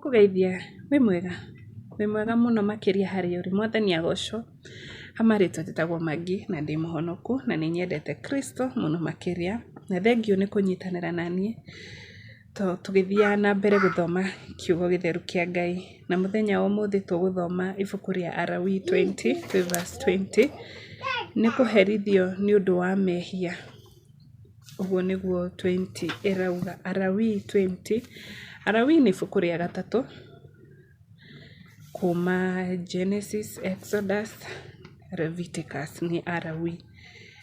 Nĩngũkũgeithia wĩ mwega? Wĩ mwega mũno makĩria harĩa ũrĩ. Mwathani agocwo. Ha marĩtwa njĩtagwo Maggie na ndĩ mũhonoku na nĩ nyendete Kristo mũno makĩria. Na thengiũ nĩ kũnyitanĩra naniĩ tũgĩthiaga na mbere gũthoma kiugo gĩtheru kĩa Ngai. Na mũthenya wa ũmũthĩ tũgũthoma ibuku rĩa Alawii 20 twĩ verse 20, nĩ kũherithio nĩ ũndũ wa mehia. Ũguo nĩguo 20 ĩrauga. Alawii 20. Alawii nĩ ibuku rĩa gatatũ kuma Genesis, Exodus, Leviticus nĩ Alawii.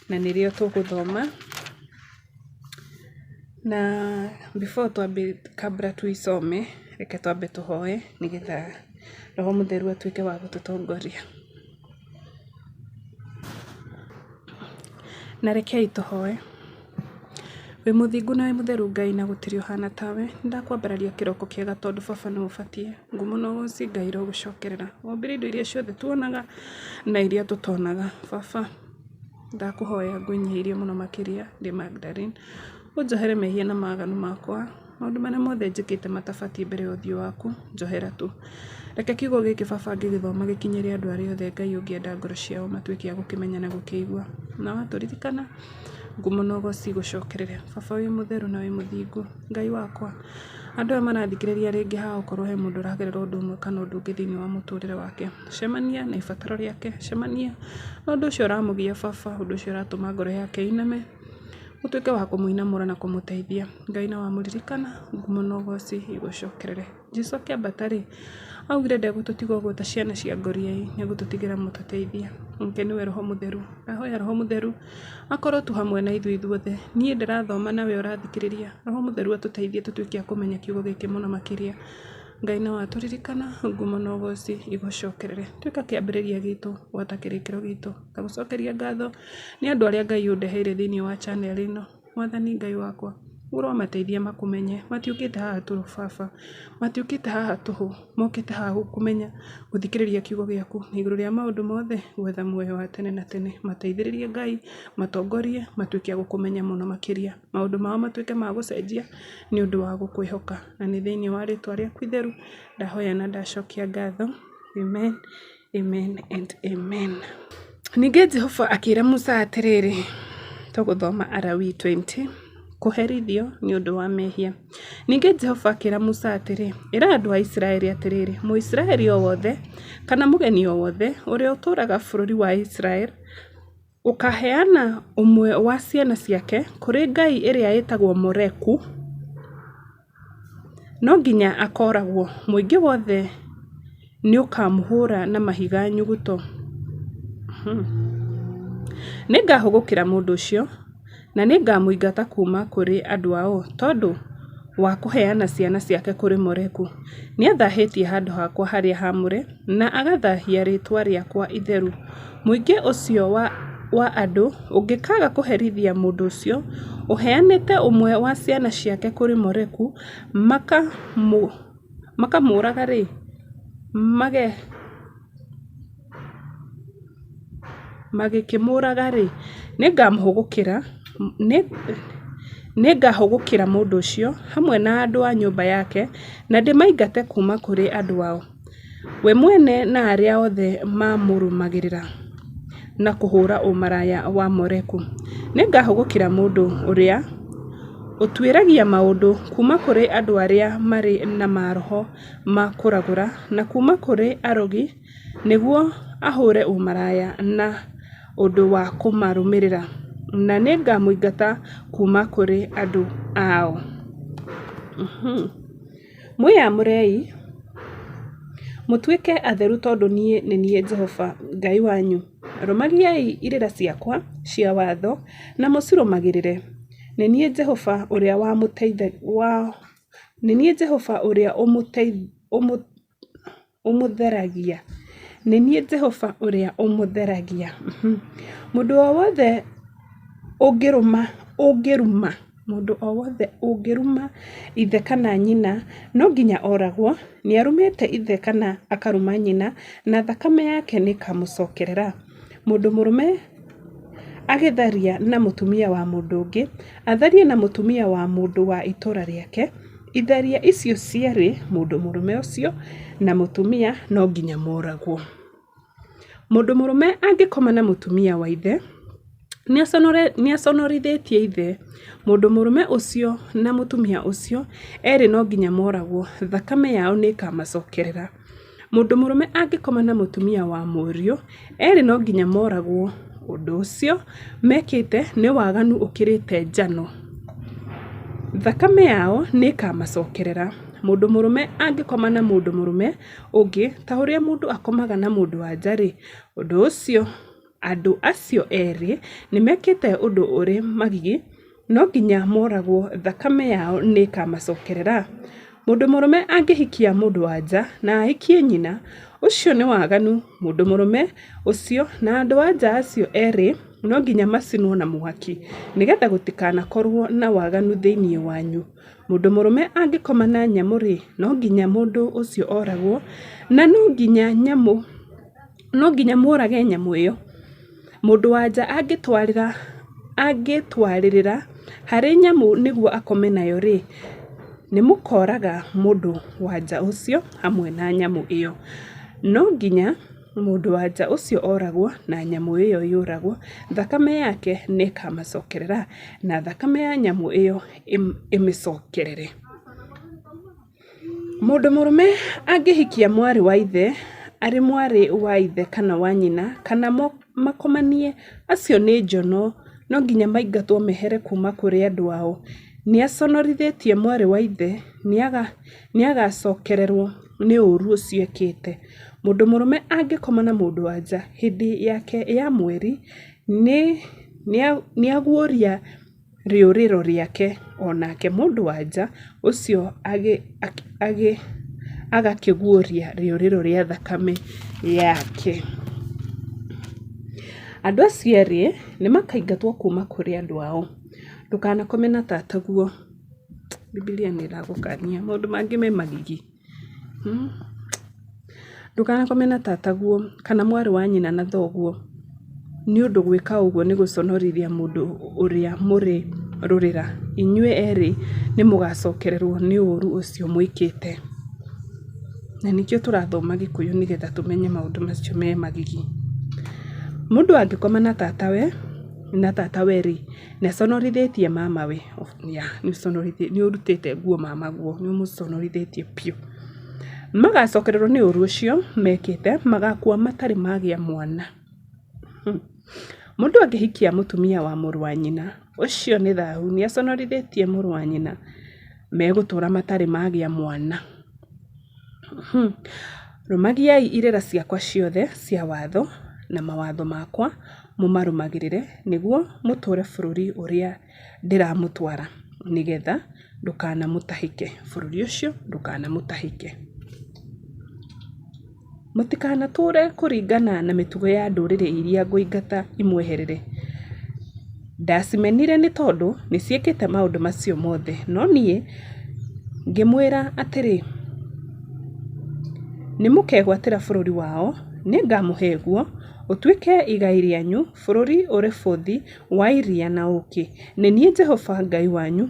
Na nĩrĩo tũgũthoma. Na before twambe kabla tuisome, reke twambe tũhoe nĩgetha Roho Mũtheru atuĩke wa gũtũtongoria. Na rekei tũhoe. Wĩ mũthingu na wĩ mũtheru Ngai na gũtirĩ ũhana tawe. Nĩndakwambararia kĩroko kĩega tondũ baba nĩ ũbatiĩ. Ngumo na ũgoci Ngai irogũcokerera. Wombire indo iria ciothe tuonaga na iria tũtonaga. Baba ndakũhoya ngwĩnyihĩirie mũno makĩria ndĩ Magdalene. Ũnjohere mehia na mawaganu makwa. Maũndũ marĩa mothe njĩkĩte matabatiĩ mbere ya ũthiũ waku, njohera tu. Reke kiugo gĩkĩ baba ngĩgĩthoma gĩkinyĩre andũ arĩa othe Ngai ũngĩenda ngoro ciao matuĩke a gũkĩmenya na gũkĩigua. Na watũririkana, ngumo na ũgoci igũcokerere. Baba wĩ mũtheru na wĩ mũthingu, Ngai wakwa, andũ aya marathikĩrĩria rĩngĩ haha okorwo he mũndũ ũragerera ũndũ ũmwe kana ũndũ ũngĩ thĩinĩ wa mũtũrĩre wake, cemania na ibataro rĩake, cemania na ũndũ ũcio ũramũgia baba, ũndũ ũcio ũratũma ngoro yake ĩiname. Ũtuĩke wa kũmũinamũra na kũmũteithia. Ngai na wamũririkana, ngumo na ũgoci igũcokerere. Jesu akĩambata rĩ, augire ndegũtũtiga ũguo ta ciana cia ngoriai, nĩ egũtũtigĩra mũtũteithia, nake nĩwe Roho Mũtheru. Ndahoya Roho Mũtheru akorwo tu hamwe na ithuĩ ithuothe, niĩ ndĩrathoma nawe ũrathikĩrĩria, Roho Mũtheru atũteithie tũtuĩke a kũmenya kiugo gĩkĩ mũno makĩria. Ngai na watũririkana, ngumo na ũgoci igũcokerere. Tuĩka kĩambĩrĩria gitũ gwata kĩrĩkĩro gitũ. Ngagũcokeria ngatho nĩ andũ arĩa Ngai ũndeheire thĩinĩ wa channel ĩno. Mwathani Ngai wakwa, ũromateithia makũmenye. Matiũkĩte haha tũhũ baba, matiũkĩte haha tũhũ, mokĩte haha gũkũmenya, gũthikĩrĩria kiugo gĩaku, na igũrũ rĩa maũndũ mothe gwetha muoyo wa tene na tene. Mateithĩrĩrie Ngai, matongorie, matuĩke a gũkũmenya mũno makĩria. Maũndũ mao matuĩke ma gũcenjia nĩ ũndũ wa gũkwĩhoka. Na nĩ thĩinĩ wa rĩtwa rĩaku itheru ndahoya na ndacokia ngatho. Amen. Amen and amen. Ningĩ Jehova akĩra Musa atĩrĩrĩ, tũgũthoma Alawii 20, kũherithio nĩ ũndũ wa mehia. Ningĩ Jehova akĩra Musa atĩrĩ, ĩra andũ a Isiraeli atĩrĩrĩ, Mũisiraeli o wothe kana mũgeni o wothe ũrĩa ũtũũraga bũrũri wa Isiraeli ũkaaheana ũmwe wa ciana ciake kũrĩ ngai ĩrĩa ĩtagwo Moleku, no nginya akooragwo, mũingĩ wothe nĩũkamũhũũra na mahiga nyuguto. Nĩngahũgũkĩra mũndũ ũcio, na nĩngamũingata kuuma kũrĩ andũ ao tondũ wa kũheana ciana ciake kũrĩ Moleku. Nĩathaahĩtie handũ hakwa harĩa haamũre, na agathaahia rĩĩtwa rĩakwa itheru. Mũingĩ ũcio wa andũ ũngĩkaaga kũherithia mũndũ ũcio ũheanĩte ũmwe wa ciana ciake kũrĩ Moleku makamũũraga-rĩ, magĩkĩmũũraga-rĩ, nĩngahũgũkĩra mũndũ ũcio hamwe na andũ a nyũmba yake na ndĩmaingate kuuma kũrĩ andũ ao. We mwene na arĩa othe mamũrũmagĩrĩra na kũhũũra ũmaraya wa Moleku. Nĩngahũgũkĩra mũndũ ũrĩa ũtuĩragia maũndũ kuuma kũrĩ andũ arĩa marĩ na maroho ma kũragũra na kuuma kũrĩ arogi nĩguo ahũũre ũmaraya na ũndũ wa kũmarũmĩrĩra, na nĩngamũingata kuuma kũrĩ andũ ao. Mwĩyamũrei mũtuĩke atheru tondũ niĩ nĩ niĩ Jehova Ngai wanyu. Rũmagiai irĩra ciakwa cia watho na mũcirũmagĩrĩre. Nĩ niĩ Jehova ũrĩa ũmũtheragia. Nĩ niĩ Jehova ũrĩa ũmũtheragia. Mũndũ o wothe ũngĩrũma, ũngĩruma, mũndũ o wothe ũngĩruma ithe kana nyina no nginya oragwo, nĩarumĩte ithe kana akaruma nyina, na thakame yake nĩĩkamũcokerera. Mũndũ mũrũme agĩtharia na mũtumia wa mũndũ ũngĩ, atharie na mũtumia wa mũndũ wa itũũra rĩake. Itharia icio cierĩ, mũndũ mũrũme ũcio na mũtumia no nginya moragwo. Mũndũ mũrũme angĩkoma na mũtumia wa ithe, nĩaconorithĩtie ithe; mũndũ mũrũme ũcio na mũtumia ũcio eerĩ no nginya mooragwo, thakame yao nĩĩkamacookerera. Mũndũ mũrũme angĩkoma na mũtumia wa mũriũ, eerĩ no nginya mooragwo, ũndũ ũcio mekĩte nĩ waganu ũkĩrĩte njano, thakame yao nĩĩkamacookerera. Mũndũ mũrũme angĩkoma na mũndũ mũrũme ũngĩ ta ũrĩa mũndũ akomaga na mũndũ-wa-nja-rĩ, ũndũ ũcio andũ acio eerĩ nĩmekĩte ũndũ ũrĩ magigi, no nginya mooragwo, thakame yao nĩĩkamacookerera. Mũndũ mũrũme angĩhikia mũndũ-wa-nja na ahikie nyina, ũcio nĩ waganu, mũndũ mũrũme ũcio na andũ-a-nja acio eerĩ no nginya macinwo na mwaki, nĩgeetha gũtikanakorwo na waganu thĩinĩ wanyu. Mũndũ mũrũme angĩkoma na nyamũ-rĩ, no nginya mũndũ ũcio ooragwo, na no nginya mũũrage nyamũ ĩyo. Mũndũ-wa-nja angĩĩtwarĩrĩra harĩ nyamũ nĩguo akome nayo-rĩ, nĩmũkooraga mũndũ-wa-nja ũcio hamwe na nyamũ ĩyo. No nginya mũndũ-wa-nja ũcio ooragwo na nyamũ ĩyo yũragwo, thakame yake nĩĩkamacookerera, na thakame ya nyamũ ĩyo ĩmĩcookerere. Mũndũ mũrũme angĩhikia mwarĩ wa ithe, arĩ mwarĩ wa ithe kana wa nyina, kana makomanie, acio nĩ njono, no nginya maingatwo mehere kuuma kũrĩ andũ ao. Nĩaconorithĩtie mwarĩ wa ithe, nĩagacookererwo nĩ ũũru ũcio ekĩte. Mũndũ mũrũme angĩkoma na mũndũ-wa-nja hĩndĩ yake ya mweri, nĩaguũria rĩũrĩro rĩake, o nake mũndũ-wa-nja ũcio agakĩguũria rĩũrĩro rĩa thakame yake. Andũ acio eerĩ nĩmakaingatwo kuuma kũrĩ andũ ao. Ndũkanakome na tataguo. Bibilia nĩ ĩragũkania maũndũ mangĩ me magigi. Ndũkanakome na tataguo kana mwarĩ wa nyina na thoguo, nĩ ũndũ gwĩka ũguo nĩ gũconorithia mũndũ ũrĩa mũrĩ rũrĩra. Inyuĩ erĩ nĩ mũgacokererũo nĩ ũũru ũcio mwĩkĩte. Na nĩkĩo tũrathoma Gĩkũyũ nĩgetha tũmenye maũndũ macio me magigi. Mũndũ angĩkoma na tatawe na tatawe-rĩ, nĩaconorithĩtie mamawe. Nĩ ũrutĩte nguo mamaguo, nĩ ũmũconorithĩtie biũ. Magacokererwo nĩ ũũru ũcio mekĩte, magakua matarĩ magĩa mwana. Mũndũ angĩhikia mũtumia wa mũrũ wa nyina, ũcio nĩ thahu, nĩaconorithĩtie mũrũ wa nyina, megũtũũra matarĩ magĩa mwana. Rũmagiai irĩra ciakwa ciothe cia watho na mawatho makwa mũmarũmagĩrĩre, nĩguo mũtũũre bũrũri ũrĩa ndĩramũtwara, nĩgeetha ndũkanamũtahĩke, bũrũri ũcio ndũkanamũtahĩke. Mũtikanatũũre kũringana na mĩtugo ya ndũrĩrĩ iria ngũingata imweherere. Ndacimenire nĩ tondũ nĩciĩkĩte maũndũ macio mothe. No niĩ ngĩmwĩra atĩrĩ, Nĩmũkegwatĩra bũrũri wao, nĩngamũhe guo ũtuĩke igai rĩanyu, bũrũri ũrĩ bũthi wa iria na ũũkĩ. Nĩ niĩ Jehova Ngai wanyu,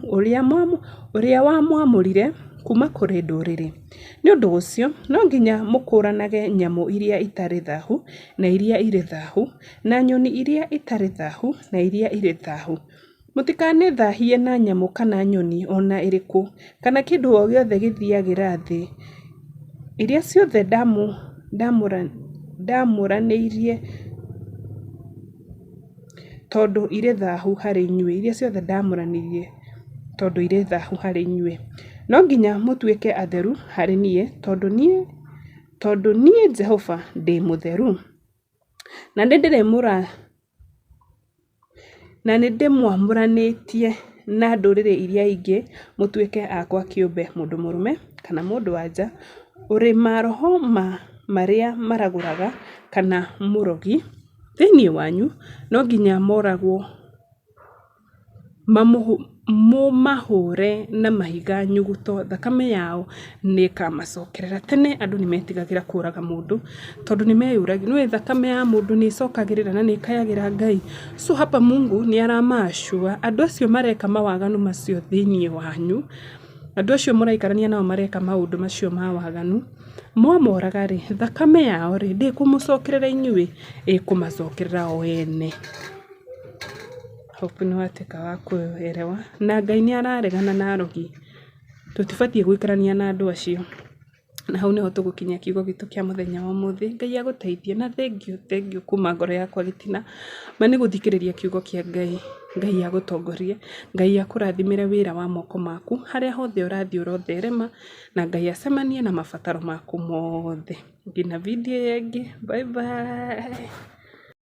ũrĩa wamwamũrire kuuma kũrĩ ndũrĩrĩ. Nĩ ũndũ ũcio no nginya mũkũũranage nyamũ iria itarĩ thaahu na iria irĩ thaahu, na nyoni iria itarĩ thaahu na iria irĩ thaahu. Mũtikanethaahie na nyamũ kana nyoni o na ĩrĩkũ, kana kĩndũ o gĩothe gĩthiiagĩra thĩ, iria ciothe ndaamũranĩirie tondũ irĩ thaahu harĩ inyuĩ, iria ciothe ndaamũranirie tondũ irĩ thaahu harĩ inyuĩ. No nginya mũtuĩke atheru harĩ niĩ, tondũ niĩ Jehova ndĩ mũtheru, na nĩndĩmwamũranĩtie na ndũrĩrĩ iria ingĩ mũtuĩke akwa kĩũmbe. Mũndũ mũrũme kana mũndũ-wa-nja ũrĩ maroho ma marĩa maragũraga kana mũrogi thĩinĩ wanyu, no nginya mooragwo, mũmahũũre na mahiga nyuguto, thakame yao nĩĩkamacookerera. Tene andũ nĩmetigagĩra kũũraga mũndũ tondũ nĩmeyũragia, nĩũĩ thakame ya mũndũ nĩĩcokagĩrĩra na nĩĩkayagĩra Ngai. So hapa Mungu nĩaramaashua andũ acio mareka mawaganu macio thĩinĩ wanyu. Andũ acio mũraikarania nao mareka maũndũ macio ma waganu, mwamoraga rĩ, thakame yao rĩ, ndĩkũmũcokerera inyuĩ, ĩkũmacokerera o ene. Hope nĩ watuĩka wa kũelewa. Na Ngai nĩ araregana na arogi. Tũtibatiĩ gũikarania na andũ acio. Na hau nĩho tũgũkinyia kiugo gitũ kĩa mũthenya wa ũmũthĩ. Ngai agũteithie na thengiũ thengiũ kuma ngoro yakwa gĩtina. Ma nĩ gũthikĩrĩria kiugo kĩa Ngai. Ngai agũtongorie, Ngai akũrathimĩre wĩra wa moko maku, harĩa hothe ũrathiĩ ũrotherema, na Ngai acemanie na mabataro maku mothe. Nginya video ĩyo ĩngĩ, bye bye.